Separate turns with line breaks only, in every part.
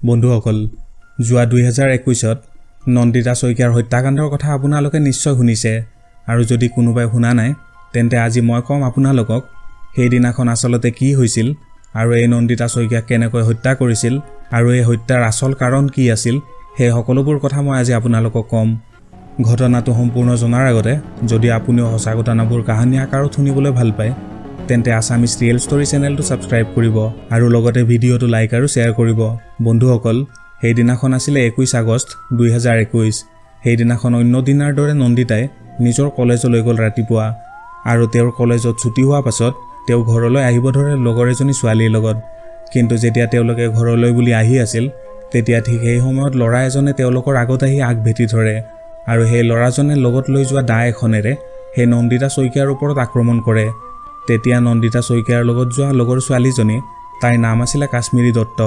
বন্ধুসকল, যোৱা 2021ত নন্দিতা শইকীয়াৰ হত্যাকাণ্ডৰ কথা আপোনালোকে নিশ্চয় শুনিছে আৰু যদি কোনোবাই শুনা নাই, তেন্তে আজি মই ক'ম আপোনালোকক সেইদিনাখন আচলতে কি হৈছিল আৰু এই নন্দিতা শইকীয়াক কেনেকৈ হত্যা কৰিছিল আৰু এই হত্যাৰ আচল কাৰণ কি আছিল, সেই সকলোবোৰ কথা মই আজি আপোনালোকক ক'ম। ঘটনাটো সম্পূৰ্ণ জনাৰ আগতে যদি আপুনিও সঁচা ঘটনাবোৰ কাহিনী আকাৰত শুনিবলৈ ভাল পায়, তেন্তে আছামিজ ৰিয়েল ষ্টৰী চেনেলটো ছাবস্ক্ৰাইব কৰিব আৰু লগতে ভিডিঅ'টো লাইক আৰু শ্বেয়াৰ কৰিব। বন্ধুসকল, সেইদিনাখন আছিলে 21 আগষ্ট 2021। সেইদিনাখন অন্য দিনাৰ দৰে নন্দিতাই নিজৰ কলেজলৈ গ'ল ৰাতিপুৱা আৰু তেওঁৰ কলেজত ছুটি হোৱাৰ পাছত তেওঁ ঘৰলৈ আহিব ধৰে লগৰ এজনী ছোৱালীৰ লগত। কিন্তু যেতিয়া তেওঁলোকে ঘৰলৈ বুলি আহি আছিল, তেতিয়া ঠিক সেই সময়ত ল'ৰা এজনে তেওঁলোকৰ আগত আহি আগ ভেটি ধৰে আৰু সেই ল'ৰাজনে লগত লৈ যোৱা দা এখনেৰে সেই নন্দিতা শইকীয়াৰ ওপৰত আক্ৰমণ কৰে। তেতিয়া নন্দিতা শইকীয়াৰ লগত যোৱা লগৰ ছোৱালীজনী, তাইৰ নাম আছিলে কাশ্মীৰী দত্ত।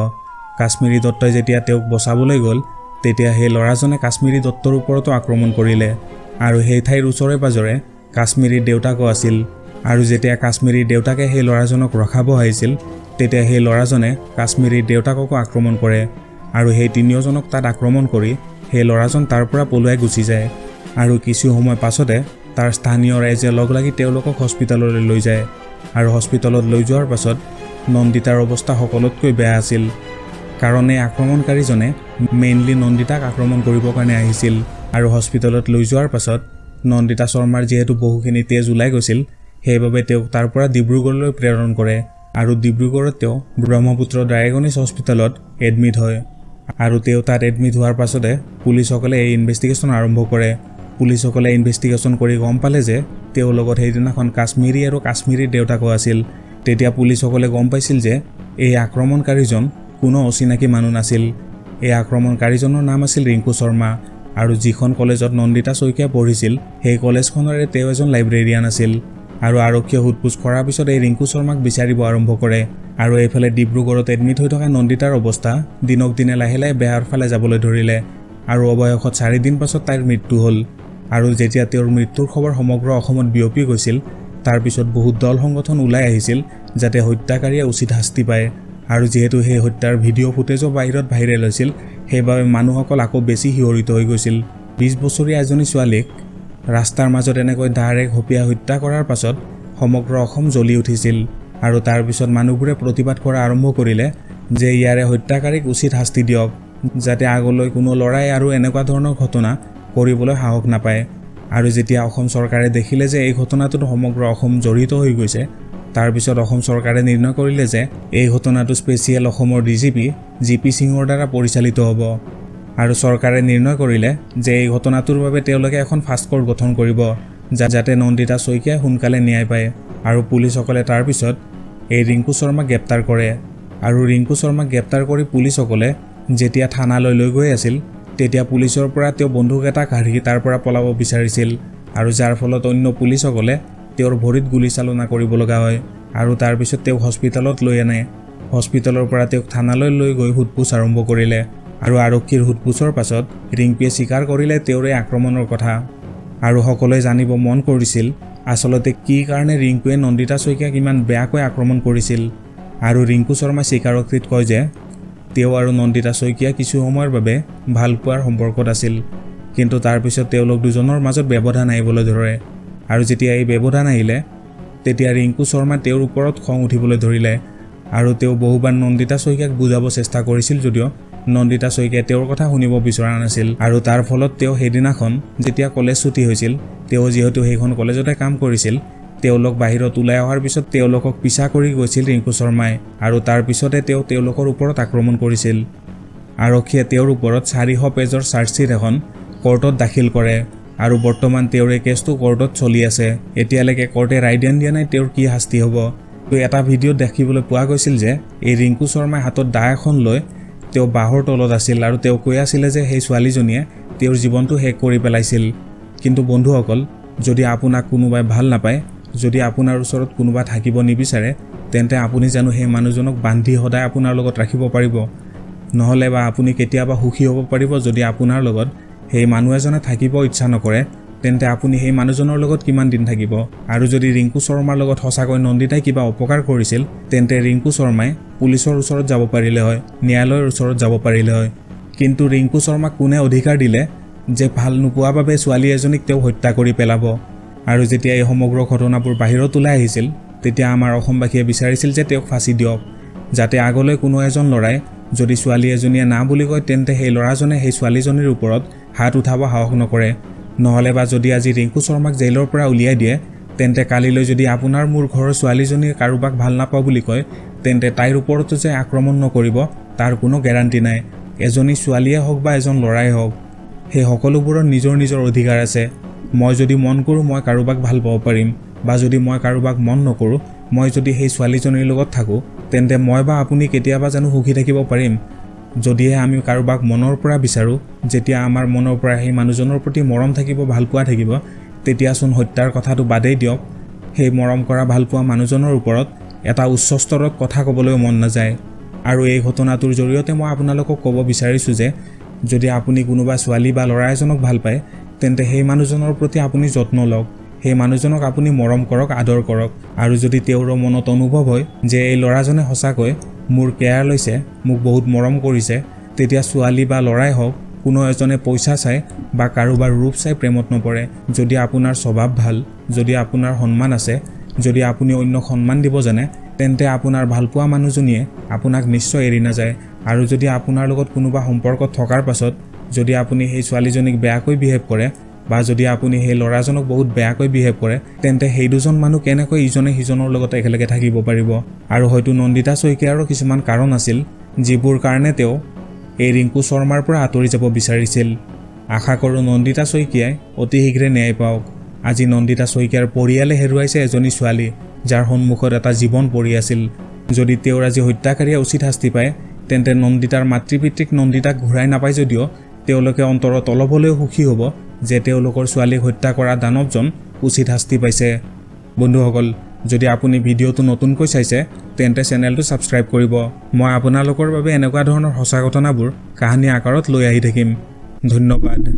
কাশ্মীৰী দত্তই যেতিয়া তেওঁক বচাবলৈ গ'ল, তেতিয়া সেই ল'ৰাজনে কাশ্মীৰী দত্তৰ ওপৰতো আক্ৰমণ কৰিলে আৰু সেই ঠাইৰ ওচৰে পাজৰে কাশ্মীৰীৰ দেউতাকো আছিল। আৰু যেতিয়া কাশ্মীৰীৰ দেউতাকে সেই ল'ৰাজনক ৰখাব আহিছিল, তেতিয়া সেই ল'ৰাজনে কাশ্মীৰীৰ দেউতাককো আক্ৰমণ কৰে আৰু সেই তিনিওজনক তাত আক্ৰমণ কৰি সেই ল'ৰাজন তাৰ পৰা পলুৱাই গুচি যায়। আৰু কিছু সময় পাছতে তাৰ স্থানীয় ৰাইজে লগ লাগি তেওঁলোকক হস্পিটেললৈ লৈ যায় আৰু হস্পিটেলত লৈ যোৱাৰ পাছত নন্দিতাৰ অৱস্থা সকলোতকৈ বেয়া আছিল, কাৰণ এই আক্ৰমণকাৰীজনে মেইনলি নন্দিতাক আক্ৰমণ কৰিবৰ কাৰণে আহিছিল। আৰু হস্পিটেলত লৈ যোৱাৰ পাছত নন্দিতা শৰ্মাৰ যিহেতু বহুখিনি তেজ ওলাই গৈছিল, সেইবাবে তেওঁক তাৰ পৰা ডিব্ৰুগড়লৈ প্ৰেৰণ কৰে আৰু ডিব্ৰুগড়ত তেওঁ ব্ৰহ্মপুত্ৰ ডায়েগনিছ হস্পিটেলত এডমিট হয়। আৰু তেওঁ তাত এডমিট হোৱাৰ পাছতে পুলিচসকলে এই ইনভেষ্টিগেশ্যন আৰম্ভ কৰে। পুলিচসকলে ইনভেষ্টিগেশ্যন কৰি গম পালে যে তেওঁৰ লগত সেইদিনাখন কাশ্মীৰী আৰু কাশ্মীৰীৰ দেউতাকো আছিল। তেতিয়া পুলিচসকলে গম পাইছিল যে এই আক্ৰমণকাৰীজন কোনো অচিনাকি মানুহ নাছিল। এই আক্ৰমণকাৰীজনৰ নাম আছিল ৰিংকু শৰ্মা আৰু যিখন কলেজত নন্দিতা শইকীয়া পঢ়িছিল, সেই কলেজখনৰে তেওঁ এজন লাইব্ৰেৰিয়ান আছিল। আৰু আৰক্ষীয়ে সোধ-পোছ কৰাৰ পিছত এই ৰিংকু শৰ্মাক বিচাৰিব আৰম্ভ কৰে। আৰু এইফালে ডিব্ৰুগড়ত এডমিট হৈ থকা নন্দিতাৰ অৱস্থা দিনক দিনে লাহে লাহে বেয়াৰ ফালে যাবলৈ ধৰিলে আৰু অৱশেষত 4 দিন পাছত তাইৰ মৃত্যু হ'ল। আৰু যেতিয়া তেওঁৰ মৃত্যুৰ খবৰ সমগ্ৰ অসমত বিয়পি গৈছিল, তাৰপিছত বহুত দল সংগঠন ওলাই আহিছিল যাতে হত্যাকাৰীয়ে উচিত শাস্তি পায়। আৰু যিহেতু সেই হত্যাৰ ভিডিঅ' ফুটেজো বাহিৰত ভাইৰেল হৈছিল, সেইবাবে মানুহসকল আকৌ বেছি শিহৰিত হৈ গৈছিল। 20 বছৰীয়া এজনী ছোৱালীক ৰাস্তাৰ মাজত এনেকৈ দাৰে ঘপিয়াই হত্যা কৰাৰ পাছত সমগ্ৰ অসম জ্বলি উঠিছিল আৰু তাৰপিছত মানুহবোৰে প্ৰতিবাদ কৰা আৰম্ভ কৰিলে যে ইয়াৰে হত্যাকাৰীক উচিত শাস্তি দিয়ক, যাতে আগলৈ কোনো ল'ৰাই আৰু এনেকুৱা ধৰণৰ ঘটনা কৰিবলৈ সাহস নাপায়। আৰু যেতিয়া অসম চৰকাৰে দেখিলে যে এই ঘটনাটোত সমগ্ৰ অসম জড়িত হৈ গৈছে, তাৰপিছত অসম চৰকাৰে নিৰ্ণয় কৰিলে যে এই ঘটনাটো স্পেচিয়েল অসমৰ ডিজিপি জি পি সিঙৰ দ্বাৰা পৰিচালিত হ'ব। আৰু চৰকাৰে নিৰ্ণয় কৰিলে যে এই ঘটনাটোৰ বাবে তেওঁলোকে এখন ফাষ্ট কোৰ্ট গঠন কৰিব, যাতে নন্দিতা শইকীয়াই সোনকালে ন্যায় পায়। আৰু পুলিচসকলে তাৰপিছত এই ৰিংকু শৰ্মাক গ্ৰেপ্তাৰ কৰে। আৰু ৰিংকু শৰ্মাক গ্ৰেপ্তাৰ কৰি পুলিচসকলে যেতিয়া থানালৈ লৈ গৈ আছিল, তেতিয়া পুলিচৰ পৰা তেওঁ বন্দুক এটা কাঢ়ি তাৰ পৰা পলাব বিচাৰিছিল আৰু যাৰ ফলত অন্য পুলিচসকলে তেওঁৰ ভৰিত গুলীচালনা কৰিব লগা হয়। আৰু তাৰপিছত তেওঁক হস্পিটেলত লৈ আনে। হস্পিটেলৰ পৰা তেওঁক থানালৈ লৈ গৈ সোধ-পোছ আৰম্ভ কৰিলে আৰু আৰক্ষীৰ সোধ-পোছৰ পাছত ৰিংকুৱে স্বীকাৰ কৰিলে তেওঁৰ এই আক্ৰমণৰ কথা। আৰু সকলোৱে জানিব মন কৰিছিল আচলতে কি কাৰণে ৰিংকুৱে নন্দিতা শইকীয়াক ইমান বেয়াকৈ আক্ৰমণ কৰিছিল। আৰু ৰিংকু শৰ্মাই স্বীকাৰোক্তিত কয় যে তেওঁ আৰু নন্দিতা শইকীয়া কিছু সময়ৰ বাবে ভালপোৱাৰ সম্পৰ্কত আছিল, কিন্তু তাৰপিছত তেওঁলোক দুজনৰ মাজত ব্যৱধান আহিবলৈ ধৰে। আৰু যেতিয়া এই ব্যৱধান আহিলে, তেতিয়া ৰিংকু শৰ্মা তেওঁৰ ওপৰত খং উঠিবলৈ ধৰিলে। আৰু তেওঁ বহুবাৰ নন্দিতা শইকীয়াক বুজাব চেষ্টা কৰিছিল যদিও নন্দিতা শইকীয়াই তেওঁৰ কথা শুনিব বিচৰা নাছিল। আৰু তাৰ ফলত তেওঁ সেইদিনাখন যেতিয়া কলেজ ছুটী হৈছিল, তেওঁ যিহেতু সেইখন কলেজতে কাম কৰিছিল, তেওঁলোক বাহিৰত ওলাই অহাৰ পিছত তেওঁলোকক পিছা কৰি গৈছিল ৰিংকু শৰ্মাই আৰু তাৰ পিছতে তেওঁ তেওঁলোকৰ ওপৰত আক্ৰমণ কৰিছিল। আৰক্ষীয়ে তেওঁৰ ওপৰত 400 পেজৰ চাৰ্জশ্বীট এখন কোৰ্টত দাখিল কৰে আৰু বৰ্তমান তেওঁৰ এই কেছটো কোৰ্টত চলি আছে। এতিয়ালৈকে কোৰ্টে ৰায়দান দিয়া নাই তেওঁৰ কি শাস্তি হ'ব। তো এটা ভিডিঅ'ত দেখিবলৈ পোৱা গৈছিল যে এই ৰিংকু শৰ্মাই হাতত দা এখন লৈ তেওঁ বাঁহৰ তলত আছিল আৰু তেওঁ কৈ আছিলে যে সেই ছোৱালীজনীয়ে তেওঁৰ জীৱনটো শেষ কৰি পেলাইছিল। কিন্তু বন্ধুসকল, যদি আপোনাক কোনোবাই ভাল নাপায়, যদি আপোনাৰ ওচৰত কোনোবা থাকিব নিবিচাৰে, তেন্তে আপুনি জানো সেই মানুহজনক বান্ধি সদায় আপোনাৰ লগত ৰাখিব পাৰিব? নহ'লে বা আপুনি কেতিয়াবা সুখী হ'ব পাৰিব যদি আপোনাৰ লগত সেই মানুহ এজনে থাকিব ইচ্ছা নকৰে? তেন্তে আপুনি সেই মানুহজনৰ লগত কিমান দিন থাকিব? আৰু যদি ৰিংকু শৰ্মাৰ লগত সঁচাকৈ নন্দিতাই কিবা অপকাৰ কৰিছিল, তেন্তে ৰিংকু শৰ্মাই পুলিচৰ ওচৰত যাব পাৰিলে হয়, ন্যায়ালয়ৰ ওচৰত যাব পাৰিলে হয়। কিন্তু ৰিংকু শৰ্মাক কোনে অধিকাৰ দিলে যে ভাল নোপোৱা বাবে ছোৱালী এজনীক তেওঁ হত্যা কৰি পেলাব? আৰু যেতিয়া এই সমগ্ৰ ঘটনাবোৰ বাহিৰত ওলাই আহিছিল, তেতিয়া আমাৰ অসমবাসীয়ে বিচাৰিছিল যে তেওঁক ফাঁচি দিয়ক, যাতে আগলৈ কোনো এজন ল'ৰাই যদি ছোৱালী এজনীয়ে না বুলি কয়, তেন্তে সেই ল'ৰাজনে সেই ছোৱালীজনীৰ ওপৰত হাত উঠাব সাহস নকৰে। নহ'লে বা যদি আজি ৰিংকু শৰ্মাক জেইলৰ পৰা উলিয়াই দিয়ে, তেন্তে কালিলৈ যদি আপোনাৰ মোৰ ঘৰৰ ছোৱালীজনীয়ে কাৰোবাক ভাল নাপাওঁ বুলি কয়, তেন্তে তাইৰ ওপৰতো যে আক্ৰমণ নকৰিব তাৰ কোনো গেৰাণ্টি নাই। এজনী ছোৱালীয়ে হওক বা এজন ল'ৰাই হওক, সেই সকলোবোৰৰ নিজৰ নিজৰ অধিকাৰ আছে। মই যদি মন কৰোঁ, মই কাৰোবাক ভাল পাব পাৰিম, বা যদি মই কাৰোবাক মন নকৰোঁ, মই যদি সেই ছোৱালীজনীৰ লগত থাকোঁ, তেন্তে মই বা আপুনি কেতিয়াবা জানো সুখী থাকিব পাৰিম? যদিহে আমি কাৰোবাক মনৰ পৰা বিচাৰোঁ, যেতিয়া আমাৰ মনৰ পৰা সেই মানুহজনৰ প্ৰতি মৰম থাকিব, ভালপোৱা থাকিব, তেতিয়াচোন হত্যাৰ কথাটো বাদেই দিয়ক, সেই মৰম কৰা ভালপোৱা মানুহজনৰ ওপৰত এটা উচ্চ স্তৰত কথা ক'বলৈও মন নাযায়। আৰু এই ঘটনাটোৰ জৰিয়তে মই আপোনালোকক ক'ব বিচাৰিছোঁ যে যদি আপুনি কোনোবা ছোৱালী বা ল'ৰা এজনক ভাল পায়, তেন্তে সেই মানুহজনৰ প্ৰতি আপুনি যত্ন লওক, সেই মানুহজনক আপুনি মৰম কৰক, আদৰ কৰক। আৰু যদি তেওঁৰো মনত অনুভৱ হয় যে এই ল'ৰাজনে সঁচাকৈ মোৰ কেয়াৰ লৈছে, মোক বহুত মৰম কৰিছে, তেতিয়া ছোৱালী বা ল'ৰাই হওক, কোনো এজনে পইচা চাই বা কাৰোবাৰ ৰূপ চাই প্ৰেমত নপৰে। যদি আপোনাৰ স্বভাৱ ভাল, যদি আপোনাৰ সন্মান আছে, যদি আপুনি অন্যক সন্মান দিব জানে, তেন্তে আপোনাৰ ভালপোৱা মানুহজনীয়ে আপোনাক নিশ্চয় এৰি নাযায়। আৰু যদি আপোনাৰ লগত কোনোবা সম্পৰ্কত থকাৰ পাছত যদি আপুনি সেই ছোৱালীজনীক বেয়াকৈ বিহেভ কৰে, বা যদি আপুনি সেই ল'ৰাজনক বহুত বেয়াকৈ বিহেভ কৰে, তেন্তে সেই দুজন মানুহ কেনেকৈ ইজনে সিজনৰ লগত একেলগে থাকিব পাৰিব? আৰু হয়তো নন্দিতা শইকীয়াৰো কিছুমান কাৰণ আছিল, যিবোৰ কাৰণে তেওঁ এই ৰিংকু শৰ্মাৰ পৰা আঁতৰি যাব বিচাৰিছিল। আশা কৰোঁ নন্দিতা শইকীয়াই অতি শীঘ্ৰে ন্যায় পাওক। আজি নন্দিতা শইকীয়াৰ পৰিয়ালে হেৰুৱাইছে এজনী ছোৱালী, যাৰ সন্মুখত এটা জীৱন পৰি আছিল। যদি তেওঁৰ আজি হত্যাকাৰীয়ে উচিত শাস্তি পায়, তেন্তে নন্দিতাৰ মাতৃ পিতৃক নন্দিতাক ঘূৰাই নাপায় যদিও তেওঁলোকে অন্তৰত অলপ হ'লেও সুখী হ'ব যে তেওঁলোকৰ ছোৱালীক হত্যা কৰা দানৱজন উচিত শাস্তি পাইছে। বন্ধুসকল, যদি আপুনি ভিডিঅ'টো নতুনকৈ চাইছে, তেন্তে চেনেলটো ছাবস্ক্ৰাইব কৰিব। মই আপোনালোকৰ বাবে এনেকুৱা ধৰণৰ সঁচা ঘটনাবোৰ কাহিনী আকাৰত লৈ আহি থাকিম। ধন্যবাদ।